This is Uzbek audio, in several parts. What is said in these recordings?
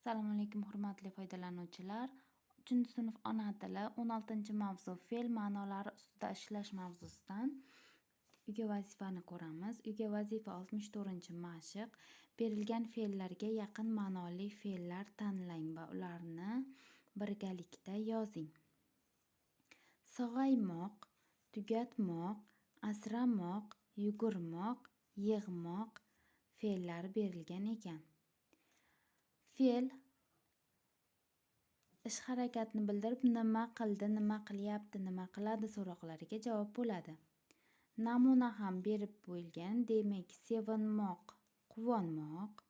Assalomu alaykum, hurmatli foydalanuvchilar. 3-sinf ona tili 16-mavzu fe'l ma'nolari ustida ishlash mavzusidan uyga vazifani ko'ramiz. Uyga vazifa 64-mashq. Berilgan fe'llarga yaqin ma'noli fe'llar tanlang va ularni birgalikda yozing. Sog'aymoq, tugatmoq, asramoq, yugurmoq, yig'moq fe'llari berilgan ekan. Fe'l ish harakatni bildirib, nima qildi, nima qilyapti, nima qiladi so'roqlariga javob bo'ladi. Namuna ham berib qo'yilgan. Demak, sevinmoq, quvonmoq.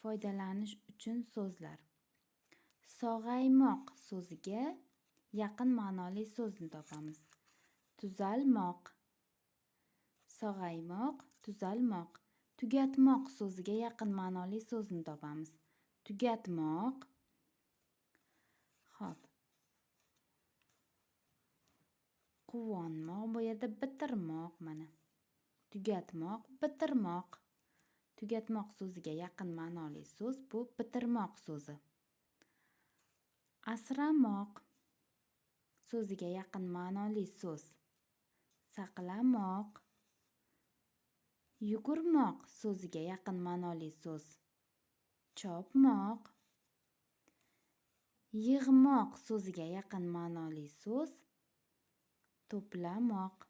Foydalanish uchun so'zlar. Sog'aymoq so'ziga yaqin ma'noli so'zni topamiz. Tuzalmoq. Sog'aymoq, tuzalmoq. Tugatmoq so'ziga yaqin ma'noli so'zni topamiz. Tugatmoq. Xo'p. Quvonmoq bu yerda bitirmoq mana. Tugatmoq, bitirmoq. Tugatmoq so'ziga yaqin ma'noli so'z bu bitirmoq so'zi. Asramoq so'ziga yaqin ma'noli so'z saqlamoq. Yugurmoq so'ziga yaqin ma'noli so'z chopmoq. Yig'moq so'ziga yaqin ma'noli so'z to'plamoq.